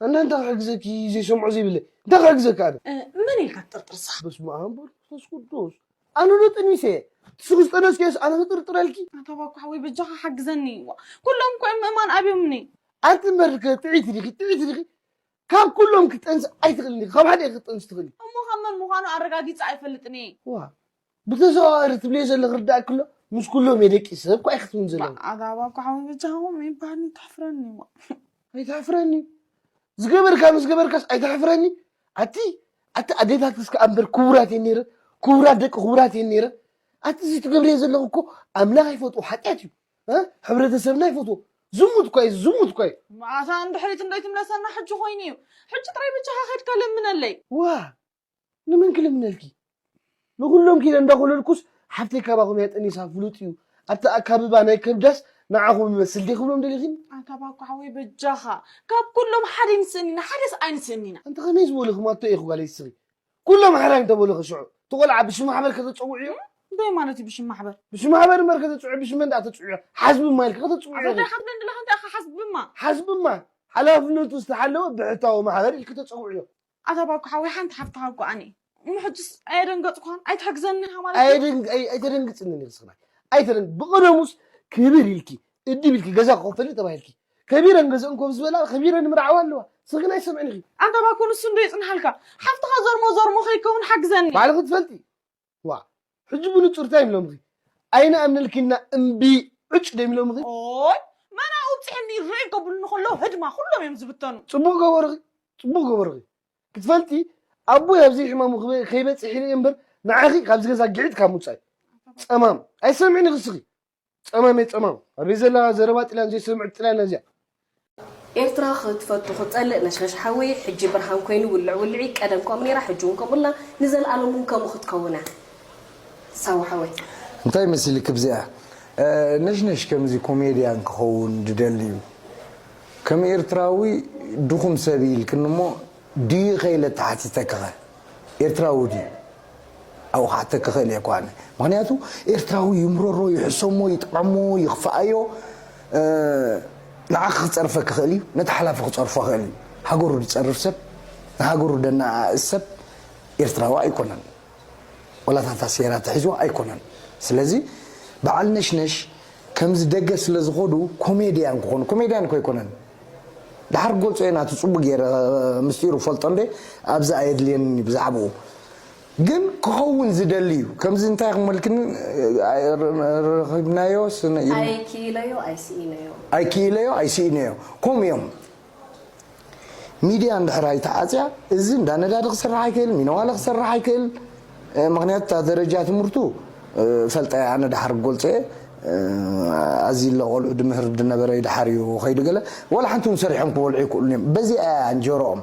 ኣነ እንታይ ክሕግዘኪ ዘይሰምዖ ዘይብለይ? እንታይ ክሕግዘኪ ኣነ? እ፣ መን ኢልካ ትጥርጥርሳ? በስመ ኣብ ወወልድ ወመንፈስ ቅዱስ። ኣነ ዶ ጠኒሰ? ንስኺ ዝጠነስክዮስ ኣነ ክጥርጥረልኪ? ኣታ ባኮ ሓወይ በጃኻ ሓግዘኒ። ዋ፣ ኩሎም እኮ እዮም ምእማን ኣብዮምኒ። ኣንቲ እምበር ከ ጥዕይቲ ዲኺ? ጥዕይቲ ዲኺ? ካብ ኩሎም ክትጠንሲ ኣይትኽእልን ዲኺ? ካብ ሓደ ኢኺ ክትጠንሲ ትኽእሊ። እሞ ካብ መን ምዃኑ ኣረጋጊጸ ኣይፈልጥን እየ። ዋ፣ ብተዘዋዋሪ ትብልዮ ዘለኺ ርዳእኪ ኣሎ። ምስ ኩሎም እየ ደቂሰ እኮ ኣይክትብልን ዘለኺ። ኣታ ባኮ ሓወይ በጃኹም ይበሃልኒ ተሕፍረኒ። ዋ። ኣይተሕፍረኒ። ዝገበርካ ምስ ገበርካስ ኣይተሕፍረኒ። ኣቲ፣ ኣቲ ኣዴታትስ ከኣ እምበር ክቡራት እየን ነይረን። ክቡራት ደቂ ክቡራት እየን ነይረን። ኣቲ እዚ ትገብርዮ ዘለኹ እኮ ኣምላኽ ኣይፈትዎ ሓጢኣት እዩ። እ? ሕብረተሰብና ኣይፈትዎ። ዝሙት እኮ እዩ፣ ዝሙት እኮ እዩ። መዓሳ ንድሕሪት እንዶ ኣይትምለሰና ሕጂ ኮይኑ እዩ። ሕጂ ጥራይ ብቻኻ ከድካ ለምነለይ። ዋ፣ ንመን ክልምነልኪ? ንኹሎም ኪደ እንዳኾለልኩስ ሓፍተይ ካባኹም እያ ጠኒሳ ፍሉጥ እዩ። ኣብቲ ኣካብባ ናይ ከብዳስ ንዓኹም እመስል ዲየ ክብሎም ደሊኺኒ? ኣታ ባኮ ሓወይ በጃኻ፣ ካብ ኩሎም ሓደ ኣይንስእን ኢና፣ ሓደስ ኣይንስእን ኢና። ኣንታ ከመይ ዝበሉኹም ኣቶ ኢኹ ጓለይ ስኺ? ኩሎም ሓራይ እንተበሉኺ ሽዑ፣ እቲ ቆልዓ ብሽም ማሕበር ከተጸውዕዮ? እንታይ ማለት እዩ ብሽም ማሕበር? ብሽም ማሕበር እምበር ከተጽውዕዮ፣ ብሽም መን ደኣ ተጽውዕዮ? ሓዝቢ እማ ኢልኪ ከተጽውዕዮ ኣታ ኢኺ። እንታይ ሓዝቢ እንድላ እንታይ ኢኻ ሓዝቢ እማ? ሓዝቢ እማ፣ ሓላፍነቱ ዝተሓለወ ብሕታዊ ማሕበር ኢልኪ ተጸውዕዮ። ኣታ ባኮ ሓወይ ሓንቲ ሓፍትኻ እኮ ኣነ። እሞ ሕጅስ ኣየደንገጽኳን? ኣይትሕግዘኒ ኢኻ ማለት እዩ? ኣየደንግ-፣ ኣይ-፣ ኣይተደንግጽንን ኢኺ ስኽናይ። ኣይተደንግ-፣ ብቐደሙስ ክብር ኢልኪ፣ እድብ ኢልኪ ገዛ ክኸፈሊ ተባሂልኪ። ከቢረን ገዝአን ኮፍ ዝበላ ከቢረን ምርዓዋ ኣለዋ። ስኺ ናይ ሰምዕን ኢኺ። ኣንታ ባኮ ንሱ እንዶ ይጽንሓልካ። ሓፍትኻ ዘርሞ ዘርሞ ከይከውን ሓግዘኒ። ባዕልኺ ትፈልጢ። ዋ፣ ሕጂ ብንጹር እንታይ ኢሎምኺ? ኣይንኣምነልኪና እምቢ ዕጭ ደም ኢሎምኺ? ኦይ፣ መን ኣብጽሐኒ ርእ ከብሉኒ ከለዉ ህድማ ኩሎም እዮም ዝብተኑ። ጽቡቕ ገበርኺ፣ ጽቡቕ ገበርኺ። ክትፈልጢ ኣቦይ ኣብዚ ሕማሙ ክበ-፣ ከይበጽሕ ኢለ እየ እምበር ንዓኺ ካብዚ ገዛ ግዒት ካብ ምውጻእ። ጸማም፣ ኣይሰምዕን ኢኺ እስኺ። ጸማም እየ ጸማም። ኣበይ ዘላ ዘረባ ጥልያን ዘይሰምዕ ጥልያን እዚኣ። ኤርትራ ክትፈቱ ክትጸልእ ነሽነሽ ሓወይ፣ ሕጂ ብርሃን ኮይኑ ውልዕ ውልዒ፣ ቀደም ከምኡ ነይራ፣ ሕጂ እውን ከምኡ ኣላ፣ ንዘለኣለም እውን ከምኡ ክትከውን እያ። ሳዋ ሓወይ። እንታይ መሲልክ ብዚኣ? እ፣ ነሽነሽ ከምዚ ኮሜድያን ክኸውን ድደሊ እዩ። ከም ኤርትራዊ ድኹም ሰብ ኢልክኒ እሞ ድዩ ከኢለ ተሓቲተክኸ? ኤርትራዊ ድዩ? ኣብኡ ክሓተክ ክኽእል እየ እኮ ኣነ። ምኽንያቱ ኤርትራዊ ይምረሮ፣ ይሕሰሞ፣ ይጥዓሞ፣ ይኽፍኣዮ፣ እ፣ ንዓኺ ክጸርፈ ክኽእል እዩ፣ ነቲ ሓላፊ ክጸርፎ ክኽእል እዩ። ሃገሩ ዝጸርፍ ሰብ፣ ንሃገሩ ደነኣእስ ሰብ ኤርትራዊ ኣይኮነን። ወላ እታ ሴራ ተሒዝዋ ኣይኮነን። ስለዚ በዓል ነሽነሽ ከምዚ ደገ ስለ ዝኸዱ ኮሜድያን ክኾኑ፣ ኮሜድያን እኮ ኣይኮነን። ድሓር ክገልጾ እየ ናቱ ጽቡቅ ገይረ ምስጢሩ ፈልጦ እንዴ ኣብዚ ኣየድልየኒ ብዛዕባኡ። ግን ክኸውን ዝደሊ እዩ። ከምዚ እንታይ ክመልክን ረኺብናዮ ስነ ኢሉ ኣይክኢለዮ ኣይስኢነዮ። ኣይክኢለዮ ኣይስኢነዮ። ከምኡ እዮም። ሚድያ እንድሕር ኣይተዓፅያ፣ እዚ እንዳ ነዳዲ ክሰርሕ ኣይክእል፣ ሚነዋለ ክሰርሕ ኣይክእል። እ፣ ምኽንያቱ እታ ደረጃ ትምህርቱ፣ እ፣ ፈልጠ ኣነ ድሓር ክገልፀ እየ። እ፣ ኣዚ ኣሎ ቆልዑ ድምህር ድነበረ ድሓር እዩ ከይዱ ገለ፣ ዋላ ሓንቲ እውን ሰሪሖም ክበልዑ ይክእሉን እዮም። በዚኣ እያ እንጀሮኦም።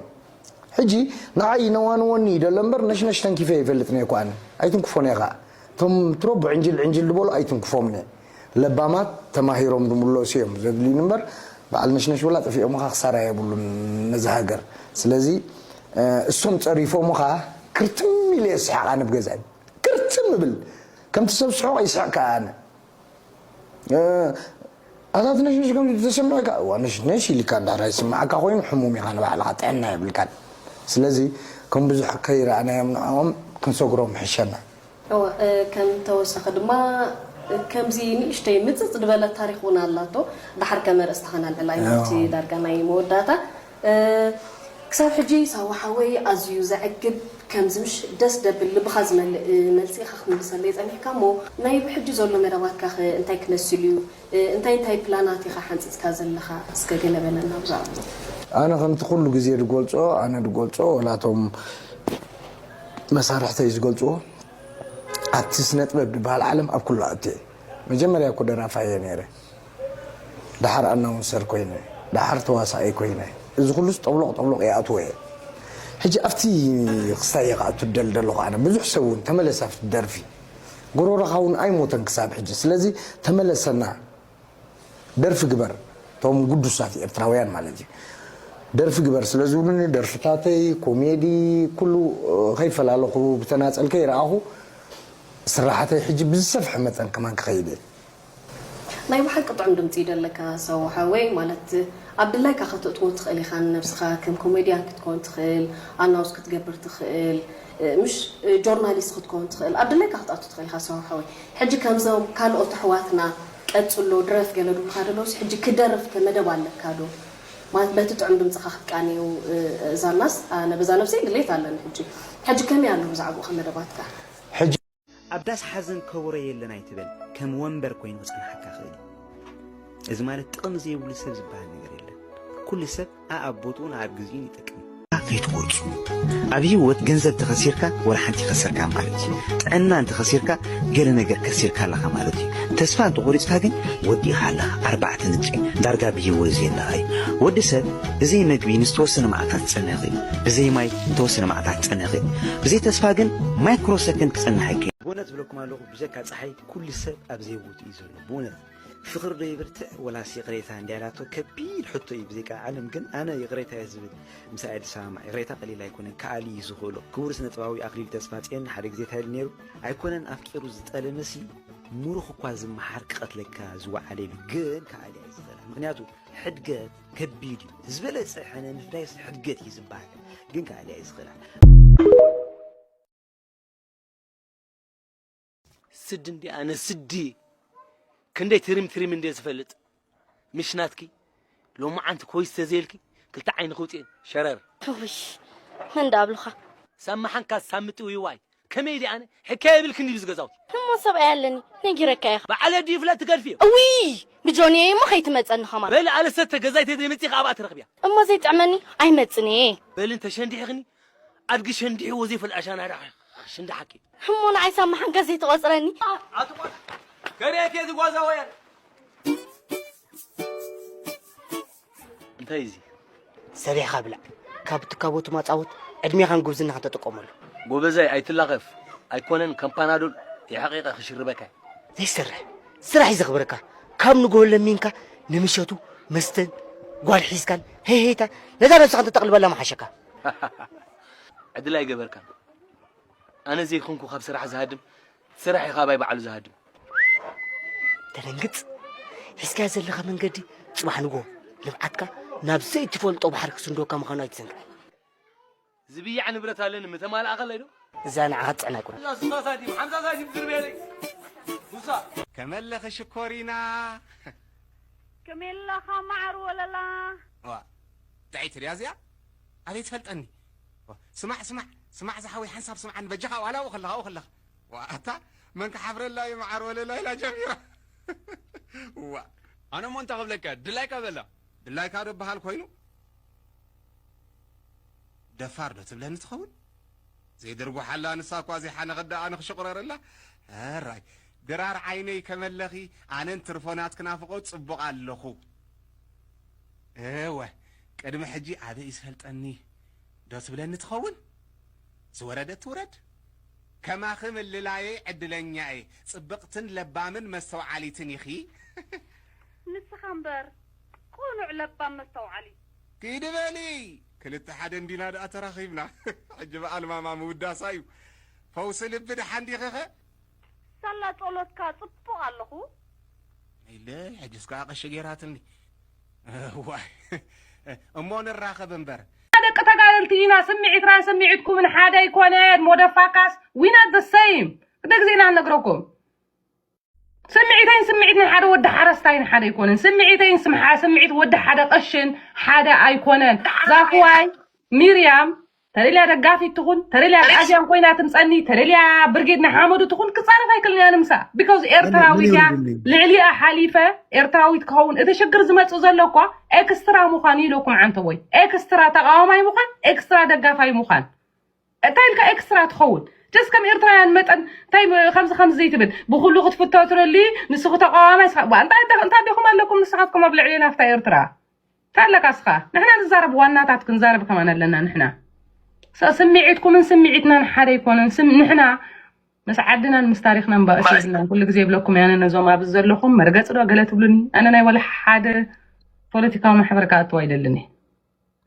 ሕጂ ንዓይ ነዋንወኒ እዩ ደሎ እምበር ነሽነሽ ተንኪፈ ይፈልጥን እየ እኮ ኣነ። ኣይትንክፎን እየ ከዓ። እቶም ትረቡ ዕንጅል ዕንጅል ዝበሉ ኣይትንክፎምን እየ። ለባማት ተማሂሮም ዝምለሱ እዮም ዘድልዩኒ እምበር በዓል ነሽነሽ ወላ ጠፊኦምኻ ክሳራ የብሉን ነዚ ሃገር። ስለዚ፣ እ፣ እሶም ጸሪፎምኻ ክርትም ኢለ እየ ዝስሕቕ ኣነ ብገዛይ። ክርትም እብል። ከምቲ ሰብ ዝስሕቕ ይስሕቕ ከኣ ኣነ። እ፣ ኣታ እቲ ነሽነሽ ከም ተሰሚዑካ፣ እዋ ነሽነሽ ኢልካ እንድሕር ኣይስምዓካ ኮይኑ ሕሙም ኢኻ ንባዕልኻ፣ ጥዕና የብልካን። ስለዚ ከም ብዙሕ ከይረኣናዮም ንዕኦም ክንሰግሮም ይሕሸና። እወ፣ እ፣ ከም ተወሳኺ ድማ፣ እ፣ ከምዚ ንእሽተይ ምጽጽ ዝበለት ታሪኽ እውን ኣላቶ። ደሓር ከም ኣርእስቲ ከነልዕላ ኢና፣ ኣብቲ ዳርጋ ናይ መወዳእታ። እ፣ ክሳብ ሕጂ ሳዋ ሓወይ ኣዝዩ ዘዕግብ፣ ከምዚ ምሽ ደስ ደብል ልብኻ ዝመልእ፣ እ፣ መልሲ ኢኻ ክትምልሰለይ ጸኒሕካ እሞ፣ ናይ ብሕጂ ዘሎ መደባትካኸ እንታይ ክመስል እዩ? እ፣ እንታይ እንታይ ፕላናት ኢኻ ሓንጺጽካ ዘለኻ? እስከ ገለ በለና ብዛዕባኡ። ኣነ ከምቲ ኩሉ ግዜ ዝገልጾ፣ ኣነ ዝገልጾ፣ ወላቶም መሳርሕተይ ዝገልጽዎ፣ ኣብቲ ስነ ጥበብ ዝበሃል ዓለም ኣብ ኩሉ ኣእትየ። መጀመርያ እኮ ደራፋይ እየ ነይረ። ደሓር ኣናውንሰር ኮይነ፣ ደሓር ተዋሳኣይ ኮይነ። እዚ ኩሉስ ጠብሎቕ ጠብሎቕ ይኣትዎ እየ። ሕጂ ኣብቲ ክስታይ እየ ክኣቱ ዝደሊ ዘለኹ ኣነ። ብዙሕ ሰብ እውን ተመለስ ኣብቲ ደርፊ። ጎሮሮኻ እውን ኣይሞተን ክሳብ ሕጂ። ስለዚ ተመለሰና። ደርፊ ግበር። እቶም ግዱሳት ኤርትራውያን ማለት እዩ። ደርፊ ግበር ስለ ዝብሉኒ ደርፍታተይ፣ ኮሜዲ፣ ኩሉ፣ እ፣ ከይፈላለኹ ብተናጸል ከይረኣኹ ስራሓተይ ሕጂ ብዝሰፍሐ መጠን ከማን ክኸይድ እየ። ናይ ብሓቂ ጥዑም ድምጺ እዩ ዘለካ ሳዋ ሓወይ፣ ማለት ኣብ ድላይካ ከተእትዎ ትኽእል ኢኻ ንነብስኻ፣ ከም ኮሜድያን ክትከውን ትኽእል፣ ኣናውስ ክትገብር ትኽእል፣ እ፣ ምሽ፣ እ፣ ጆርናሊስት ክትከውን ትኽእል፣ ኣብ ድላይካ ክትኣቱ ትኽእል ኢኻ ሳዋ ሓወይ። ሕጂ ከምዞም ካልኦት ኣሕዋትና ቀጽሎ ድረፍ ገለ ድብሉኻ ደለውስ ሕጂ ክደርፍ ከ መደብ ኣለካ ዶ? ማለት በቲ ጥዑም ድምጽኻ ክትቃንዩ፣ እ፣ እዛናስ ኣነ በዛ ነብሰይ ድሌት ኣለኒ ሕጂ። ሕጂ ከመይ ኣሎ ብዛዕባኡ ከ መደባትካ? ሕጂ ኣብ ዳስ ሓዘን ከበሮ የለን ኣይትበል፣ ከም ወንበር ኮይኑ ክጸንሓካ ይኽእል እዩ። እዚ ማለት ጥቕሚ ዘይብሉ ሰብ ዝበሃል ነገር የለን። ኩሉ ሰብ ኣኣብ ቦትኡን ኣኣብ ግዜኡን ይጠቅም። ከይትቆርጹ። ኣብ ህይወት ገንዘብ ተኸሲርካ ወላ ሓንቲ ከሰርካ ማለት እዩ። ጥዕና እንተኸሲርካ ገለ ነገር ከሲርካ ኣለኻ ማለት እዩ። ተስፋ እንተቖሪጽካ ግን ወዲእኻ ኣለኻ። ኣርባዕተ ነጥቢ። ዳርጋ ብህይወት የለኻይ። ወዲ ሰብ ብዘይ መግቢ ንዝተወሰነ መዓልታት ክጸንሕ ይኽእል። ብዘይ ማይ ዝተወሰነ መዓልታት ክጸንሕ ይኽእል። ብዘይ ተስፋ ግን ማይክሮ ሰከንድ ክጸንሕ ኣይክእል። ብእውነት እብለኩም ኣለኹ፣ ብጀካ ጸሓይ ኩሉ ሰብ ኣብ ዘይቦትኡ እዩ ዘሎ። ብእውነት ፍቕሪ ዶ ይብርትዕ ወላስ ይቕሬታ እንድያ ኢላቶ ከቢድ ሕቶ እዩ። ብዘይካ ዓለም ግን ኣነ ይቕሬታ እየ ዝብል። ምሳይ ኣይድሰማማዕ። ይቕሬታ ቀሊል ኣይኮነን፣ ከኣሊ እዩ ዝኽእሎ። ክቡር ስነ ጥበባዊ ኣኽሊሉ ተስፋጽዮን ሓደ ግዜ እንታይ ኢሉ ነይሩ? ኣይኮነን ኣፍቂሩ ዝጠለመሲ ምሩኽ እኳ ዝመሓር ክቐትለካ ዝወዓለ ኢሉ፣ ግን ከኣሊ ኣይዝኽእላ። ምኽንያቱ ሕድገት ከቢድ እዩ። ዝበለጸ ሕነ ምፍዳይስ ሕድገት እዩ ዝበሃል፣ ግን ከኣሊ ኣይዝኽእላ። ስዲ እንዲ ኣነ ስዲ ክንደይ ትሪም ትሪም እንደ ዝፈልጥ ምሽ ናትኪ ሎማዓንቲ ኮይስ ተዘይልኪ ክልተ ዓይኒ ክውፅኤን ሸረር። ውይ፣ መን ዳብሉኻ? ሳብ መሓንካ ሳብ ምጥውይዋይ ከመይ ድኣነ ሕካየ የብልክን ድዩ ዝገዛውቲ? እሞ ሰብኣይ ኣለኒ፣ ነጊረካ ኢኻ። በዓለ ድዩ ፍለጥ ትገድፍዮ? እውይ፣ ብጆንየ እሞ ከይትመፀኒ ኸማን። በል ኣለ ሰተ ገዛይ ተዘይመፂኻ ኣብኣ ትረኽብያ። እሞ ዘይጥዕመኒ ኣይመፅን እየ። በል እንተ ሸንዲሕኽኒ ኣድጊ ሸንዲሕዎ ዘይፈልጥ ኣሻናዳ ሽንዳሓኪ። እሞ ንዓይ ሳብ መሓንካ ዘይትቆፅረኒ? ኣትቆ ከርእየኪ እዚ ጓዛ ወያነ። እንታይ እዚ? ሰሪሕኻ ብላዕ። ካብ ትካቦ ትማጻወት ዕድሜኻን ጉብዝናኻን ተጠቀመሉ። ጎበዛይ ኣይትላኸፍ። ኣይኮነን ከም ፓናዶል የሕቂቐ ክሽርበካ። ዘይሰርሕ ስራሕ እዩ ዘኽብረካ። ካብ ንጎሆ ለሚንካ ንምሸቱ መስተን ጓል ሒዝካን ሄሄታ ነዛ ነብስኻ እንተተቕልበላ ምሓሸካ። ዕድል ኣይገበርካን። ኣነ ዘይኮንኩ ካብ ስራሕ ዝሃድም ስራሕ እዩ ካባይ ባዕሉ ዝሃድም። ተደንግጽ። ሒዝካዮ ዘለኻ መንገዲ ጽባሕ ንጎ ልምዓትካ ናብ ዘይትፈልጦ ባሕሪ ክስንደወካ ምዃኑ ኣይትዘንግዕ። ዝብያዕ ንብረት ኣለኒ ምተማልኣኸለይ ዶ? እዛ ንዓኻ ትጽዕና ኣይኮነን። እዛ ስሳ ሳንቲም ሓምሳ ሳንቲም ዝርበየለይ ሱሳ። ከመለኺ ሽኮሪና። ከመይ ኣለኻ መዓር ወለላ? ዋ ጥዕይቲ ድያ እዚኣ? ኣበይ ትፈልጠኒ? ዋ፣ ስማዕ ስማዕ ስማዕ ዝሓወይ ሓንሳብ ስምዓኒ በጃኻ ዋላ ኣብኡ ከለኻ ኣብኡ ከለኻ። ዋ ኣታ መን ክሓፍረላ እዩ መዓር ወለላ ኢላ ጀሚራ። ዋ ኣነ እሞ እንታይ ክብለካ ድላይካ በላ። ድላይካ ዶ በሃል ኮይኑ? ደፋር ዶ ትብለኒ ትኸውን? ዘይድርጉሓላ ንሳ እኳ ዘይሓነኸት ደኣ ኣነ ክሽቑረረላ። ኣራይ ድራር ዓይነይ ከመለኺ ኣነን ትርፎናት ክናፍቖ ጽቡቕ ኣለኹ። እወ ቅድሚ ሕጂ ኣበይ ዝፈልጠኒ ዶ ትብለኒ ትኸውን? ዝወረደት ትውረድ። ከማኺ ምልላየይ ዕድለኛ እየ። ጽብቕትን ለባምን መስተውዓሊትን ኢኺ። ንስኻ እምበር ቅኑዕ ለባም መስተውዓሊ። ኪዲ በሊ ክልተ ሓደ እንዲና ደኣ ተራኺብና። ሕጂ በኣል ማማ ምውዳሳ እዩ። ፈውሲ ልቢ ደሓን ዲኺኸ? ሳላ ጸሎትካ ጽቡቕ ኣለኹ። ኢለ ሕጅስ ከኣ ቀሺ ጌራትኒ። እዋይ እሞ ንራኸብ እምበር። ደቂ ተጋደልቲ ኢና፣ ስምዒትናን ስምዒትኩምን ሓደ ኣይኮነን። ሞደፋካስ we not the same። ክልተ ግዜ ኢና ንነግረኩም። ስምዒተይን ስምዒት ናይ ሓደ ወዲ ሓረስታይን ሓደ ኣይኮነን። ስምዒተይን ስምዓ ስምዒት ወዲ ሓደ ቀሽን ሓደ ኣይኮነን። ዛፍዋይ ሚርያም ተደልያ ደጋፊት ትኹን፣ ተደልያ ኣግኣዝያን ኮይና ትምፀኒ፣ ተደልያ ብርጌድ ንሓመዱ ትኹን ክፃረፍ ኣይክእልን እያ ንምሳ። Because ኤርትራዊት እያ፣ ልዕሊኣ ሓሊፈ ኤርትራዊት ክኸውን። እቲ ሽግር ዝመፅእ ዘሎ እኳ ኤክስትራ ምዃን እዩ ኢለኩም ዓንተቦይ። ኤክስትራ ተቃዋማይ ምዃን፣ ኤክስትራ ደጋፋይ ምዃን። እንታይ ኢልካ ኤክስትራ ትኸውን? Just ከም ኤርትራውያን መጠን እንታይ ም- ከምዚ ከምዚ ዘይትብል ብኩሉ ክትፍቶ ትደሊ ንስኹ ተቃዋማይ ስኻ- ዋ፣ እንታይ እንታይ እንታይ ዲኹም ኣለኩም ንስኻትኩም ኣብ ልዕሌና ፍታ ኤርትራ? እንታይ ኣለካ እስኻ? ንሕና ንዛረብ ዋናታት ክንዛረብ ከማን ኣለና ንሕና። ስ- ስምዒትኩምን ስምዒትናን ሓደ ኣይኮነን። ስም ንሕና ምስ ዓድናን ምስ ታሪኽናን ባእሲ የብልናን። ኩሉ ግዜ ይብለኩም እየ ኣነ ነዞም ኣብዚ ዘለኹም መርገፂ ዶ ገለ ትብሉኒ? ኣነ ናይ ወላ ሓደ ፖለቲካዊ ማሕበር ክኣትው ኣይደልን እየ።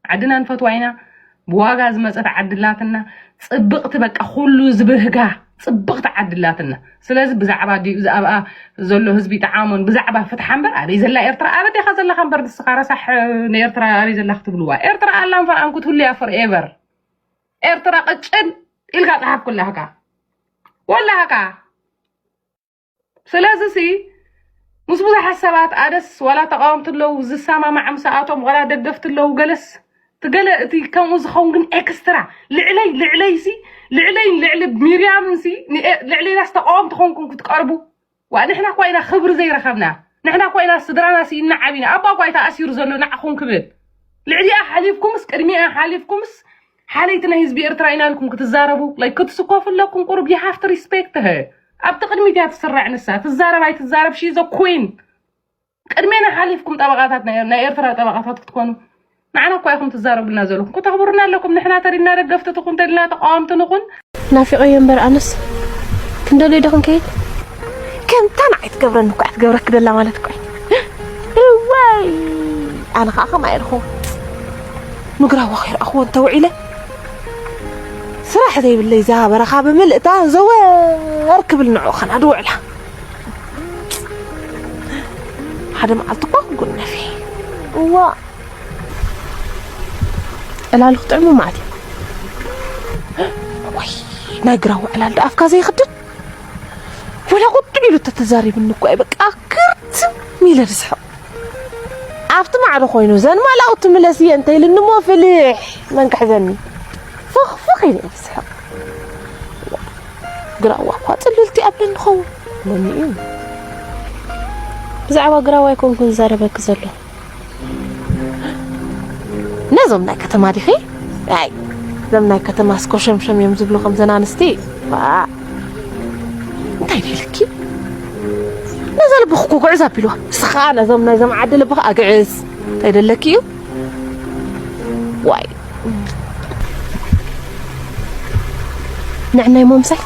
ዓድና ንፈትዋ ኢና። ብዋጋ ዝመፀት ዓዲ ኣላትና። ፅብቕቲ በቃ ኩሉ ዝብህጋ ፅብቕቲ ዓዲ ኣላትና። ስለዚ ብዛዕባ ድዩ እዚ ኣብኣ ዘሎ ህዝቢ ይጥዓሞን ብዛዕባ ፍትሓ እምበር ኣበይ ዘላ ኤርትራ ኣበዴኻ ዘለኻ እምበር ንስኻ ረሳሕ ንኤርትራ ኣበይ ዘላ ክትብልዋ ኤርትራ ኣላን ፈርኣን ክትህሉ እያ forever። ኤርትራ ቅጭን ኢልካ ፀሓፍ ኩላህካ ወላህካ ስለዚ ሲ ምስ ብዙሓት ሰባት ኣደስ ዋላ ተቃወምቲ ኣለዉ ዝሰማማዕ ምስኣቶም ዋላ ደገፍቲ ኣለዉ ገለስ ትገለ እቲ ከምኡ ዝኸውን ግን ኤክስትራ ልዕለይ ልዕለይ ሲ ልዕለይ ልዕሊ ሚርያምን ሲ ልዕለይናስ ተቃወምቲ ኮንኩም ክትቀርቡ ዋ ንሕና እኳ ኢና ክብሪ ዘይረኸብና ንሕና እኳ ኢና ስድራና ስኢና ዓቢና ኣባ እኳ እዩ ተኣሲሩ ዘሎ ንዓኹም ክብል ልዕሊኣ ሓሊፍኩምስ ቅድሚኣ ሓሊፍኩምስ ሓለይቲ ናይ ህዝቢ ኤርትራ ኢና ኢልኩም ክትዛረቡ like ክትስኮፉ ኣለኩም ቁሩብ you have to respect her ኣብቲ ቅድሚት እያ ትስራዕ ንሳ ትዛረብ ኣይትዛረብ she is a queen ቅድሜና ሓሊፍኩም ጠበቃታት ናይ ናይ ኤርትራ ጠበቃታት ክትኮኑ ንዓና እኳ ኢኹም ትዛረቡልና ዘለኹም ከተኽብሩና ኣለኩም ንሕና ተሪና ደገፍቲ ትኹን ተሪና ተቃወምቲ ንኹን ናፊቐዮ እምበር ኣነስ ክንደልዮ ዶ ክንከይድ ከምታ ንዓይ ትገብረኒ እኮ እያ ትገብረኪ ደላ ማለት እኮ እዩ እዋይ ኣነ ከዓ ከምኣ ኢልኹ ምግራዋ ከይረኣኽዎ እንተውዒለ ስራሕ ዘይብለይ እዛ በረኻ ብምልእታ ዘወር ክብል ንዕኡ ኸና ድውዕላ ሓደ መዓልቲ እኮ ክጉነፊ እዋ ዕላሉ ክጥዕሙ ማለት እዩ ወይ ናይ ግራዊ ዕላል ዶ ኣፍካ ዘይኽድን ወላ ቁጥዕ ኢሉ ተተዛሪብኒ እኮ እዩ በቃ ክርትም ኢለ ዝስሕቕ ኣብቲ ማዕዶ ኮይኑ ዘን ማላው ትምለስ እየ እንተ ኢልኒ እሞ ፍልሕ መን ክሕዘኒ? ፍኽ ፍኽ ኢለ እየ ዝስሕቕ። ግራዋ እኳ ጽልልቲ ኣብ ደኒ ኸውን። መን እዩ? ብዛዕባ ግራዋ ኣይኮንኩን ዝዛረበኪ ዘሎ። ነዞም ናይ ከተማ ዲኺ? ኣይ፣ እዞም ናይ ከተማ እስኮ ሸምሸም እዮም ዝብሉ ከምዘን ኣንስቲ። ዋ፣ እንታይ ደልኪ? ነዛ ልብኺ እኮ ጉዕዝ ኣቢልዋ። ንስኻ ነዞም ናይዞም ዓዲ ልብኺ ኣግዕዝ። እንታይ ደለኪ እዩ? ዋይ። ንዕናይ ሞምሳይ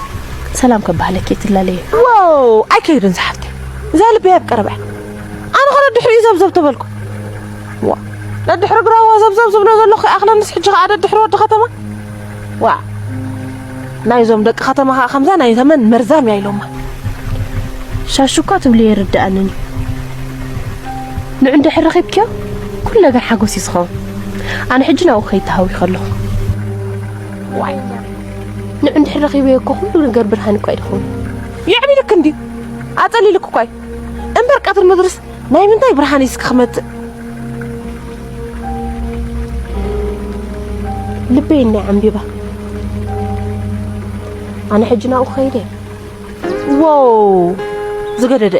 ሰላም ከባህለኪ ትላለየ። ዋው፣ ኣይከይድን ዝሓፍተይ። እዛ ልበይ ኣብ ቀረባ እያ። ኣነ ኸ ደድሕሪኡ ዘብዘብ ተበልኩ። ዋ፣ ደድሕሪ ግራዋ ዘብዘብ ዝብሎ ዘለኹ ይኣኽለንስ ሕጂ ኸኣ ደድሕሪ ወዲ ኸተማ? ዋ፣ ናይዞም ደቂ ኸተማ ኸኣ ከምዛ ናይ ተመን መርዛም እያ ኢሎማ። ሻሹ እኳ ትብልዮ ይርድኣንን እዩ። ንዑ እንድሕር ረኺብክዮ፣ ኩሉ ነገር ሓጎስ እዩ ዝኸውን። ኣነ ሕጂ ናብኡ ክኸይድ ተሃዊኸ ኣለኹ። ዋይ፣ ንዑ እንድሕር ረኺበዮ እኮ ኩሉ ነገር ብርሃን እኳ እዩ ዝኸውን። የዕቢድክ እንድዩ፣ ኣጸሊልክ እኳ እዩ። እምበር ቀትሪ ምድርስ ናይ ምንታይ ብርሃን እዩ እስኪ ክመጽእ? ልበይ እኒኣ ዓምቢባ። ኣነ ሕጂ ናብኡ ክኸይድ እየ። ዎው! ዝገደደ።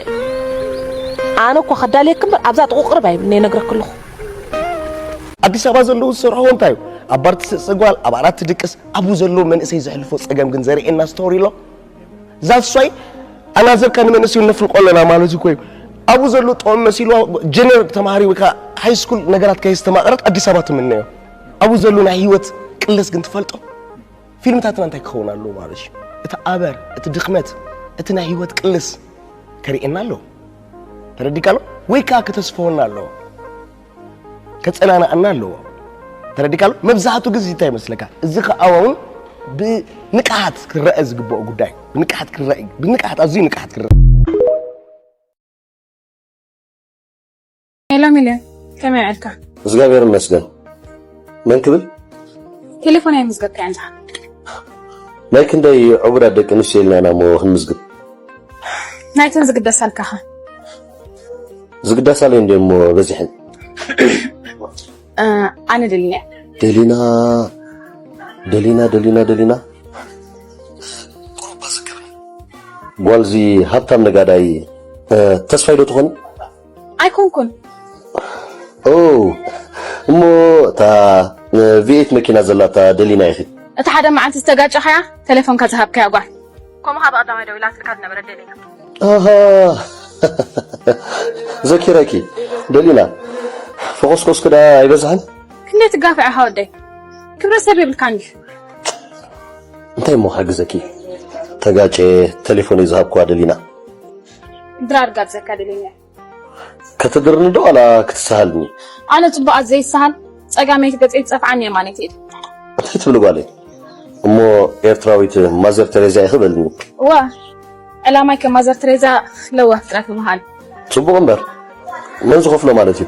ኣነ እኮ ከዳልየኪ እምበር ኣብዛ ጥቑ ቅርብ ኣይብልን እየ ነግረኪ ኣለኹ። ኣዲስ ኣበባ ዘለዉ ዝሰርሕዎ እንታይ እዩ? ኣብ ባር ትስእስዕ ጓል፣ ኣብ ዓራት ትድቅስ፣ ኣብኡ ዘለዉ መንእሰይ ዘሕልፎ ጸገም ግን ዘርእየና ስቶሪ ኣሎ። That's why ኣናዘርካ ንመንእሰዩ ነፍልቆ ኣለና ማለት እኮ እዩ። ኣብኡ ዘሎ ጥዑም መሲልዋ ጀነር ተማሃሪ ወይ ከዓ ሃይ ስኩል ነገራት ከየስተማቐረት ኣዲስ ኣበባ ትምነዮ። ኣብኡ ዘሎ ናይ ህይወት ቅልስ ግን ትፈልጦ? ፊልምታትና እንታይ ክኸውን ኣለዎ ማለት እዩ? እቲ ኣበር፣ እቲ ድኽመት፣ እቲ ናይ ህይወት ቅልስ ከርእየና ኣለዎ። ተረዲካ ኣሎ? ወይ ከዓ ከተስፈወና ኣለዎ። ከጸናንኣና ኣለዎ። ተረዲካ ኣሎ? መብዛሕቱ ግዜ እንታይ ይመስለካ? እዚ ከዓ እውን ብንቅሓት ክረአ ዝግብኦ ጉዳይ። ብንቅሓት ክረአ፣ ብንቅሓት፣ ኣዝዩ ንቅሓት ክረአ። ሄሎ ሚልዮን፣ ከመይ ውዒልካ? እግዚኣብሔር ይመስገን። መን ክብል? ቴሌፎን ኣይምዝገብካዮን ዲኻ? ናይ ክንደይ ዕቡዳት ደቂ ኣንስትዮ ኢልና ኢና እሞ ክንምዝግብ? ናይተን ዝግደሳልካ ኸ? ዝግደሳለይ እንድዮ እሞ በዚሐን። እ፣ ኣነ ደሊና እየ። ደሊና፣ ደሊና፣ ደሊና፣ ደሊና። ጓልዚ ሃብታም ነጋዳይ፣ እ፣ ተስፋይ ዶ ትኾኒ? ኣይኮንኩን። ኦ፣ እሞ እታ፣ እ፣ ቪ ኤት መኪና ዘላታ ደሊና ኢኺ? እታ ሓደ መዓልቲ ዝተጋጨኻያ፣ ቴሌፎንካ ዝሃብካያ ጓል። ከምኡ ኸኣ ብቐዳማይ ደዊላትልካ ዝነበረት ደሊና። ኣሃ። ዘኪረኪ፣ ደሊና። ፈኾስኮስኪ ደኣ ኣይበዝሐን? ክንደይ ትጋፍዕ ኢኻ ወደይ? ክብረ ሰብ የብልካን ድዩ? እንታይ እሞ ክሕግዘኪ? ተጋጨ፣ ቴሌፎነይ ዝሃብክዋ ደሊና። ድራር ጋብዘካ ደሊና። ከተድርኒ ዶ ዋላ ክትሰሃልኒ? ኣነ ጽቡቓት ዘይሰሃል፣ ጸጋመይቲ ገጸይ ትጸፍዓኒ የማነይቲ ኢድ። እንታይ ትብሊ ጓለይ? እሞ ኤርትራዊት ማዘር ተሬዛ ኢኺ በልኒ። እወ፣ ዕላማይ ከም ማዘር ተሬዛ ለዋህ ጥራሕ ምዃን። ጽቡቕ እምበር፣ መን ዝኸፍሎ ማለት እዩ?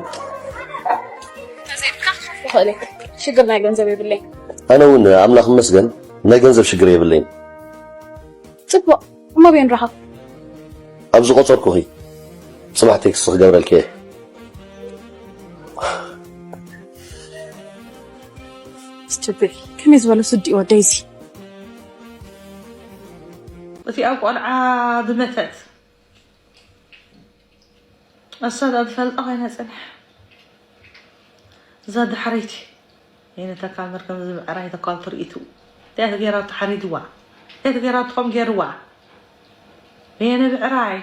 ተዘይብልካ ክኸፍሎ ይኽእል እየ። ሽግር ናይ ገንዘብ የብለይ። ኣነ እውን ኣምላኽ ይመስገን ናይ ገንዘብ ሽግር የብለይን። ጽቡቕ፣ እሞ ኣበይ ንራኸብ? ኣብ ዝቖጸርኩኺ ጽባሕ ቴክስት ክገብረልኪ እየ። ስትፒድ፣ ከመይ ዝበለ ስዲ እዩ ወደይ እዚ? እቲኣ ቆልዓ ዝመተት፣ እሳ ደኣ ዝፈልጣ ኮይና ጽንሕ። እዛ ዳሕረይቲ፣ የነ ተካል መርገም፣ እዚ ብዕራይ ተካል ትርኢቱ። እንታይ ገይራቶ ሓሪድዋ? እንታይ ገይራቶ ከም ገይርዋ? የነ ብዕራይ።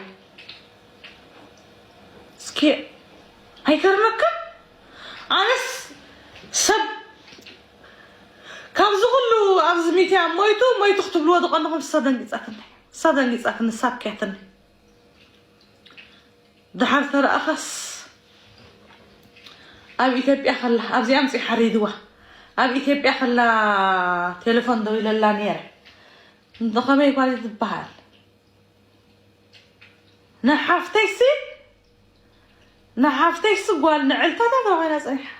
እስኪ ኣይገርመክን? ኣነስ ሰብ ካብዚ ኩሉ ኣብዚ ሚድያ ሞይቱ፣ ሞይቱ ክትብልዎ ዝቐነኹም፣ እሳ ደንጊጻትኒ። እሳ ደንጊጻትኒ፣ እሳ ኣብክያትኒ። ደሓር ተረኣኻስ፣ ኣብ ኢትዮጵያ ከላ፣ ኣብዚኣ ኣምጺኡ ሓሪድዋ። ኣብ ኢትዮጵያ ከላ ቴሌፎን ደዊለላ ነይረ። እንዶ ከመይ ጓል ትበሃል? ንሓፍተይሲ፣ ንሓፍተይሲ ጓል ንዕልታታ ተባሂላ ጸኒሓ።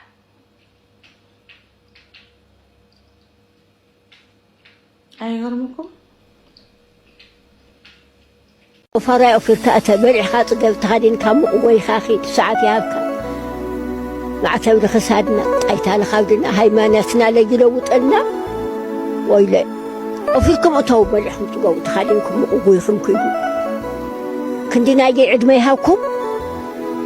ኣይገርምኩም? ቁፋሮ ኣይ ኦፊርካ እተ በሊዕኻ ጽገብ ተኸዲንካ ሙቕ ጎይኻ ኺድ ሰዓት ይሃብካ። ማዕተብ ንኽሳድና ጣይታ ንኻብድና ሃይማኖትና ለይለውጠልና። ወይለ ኦፊርኩም እተው በሊሕኩም ትገቡ ተኻዲንኩም ምቕጉይኹም ክይዱ ክንዲ ናይገይ ዕድመ ይሃብኩም።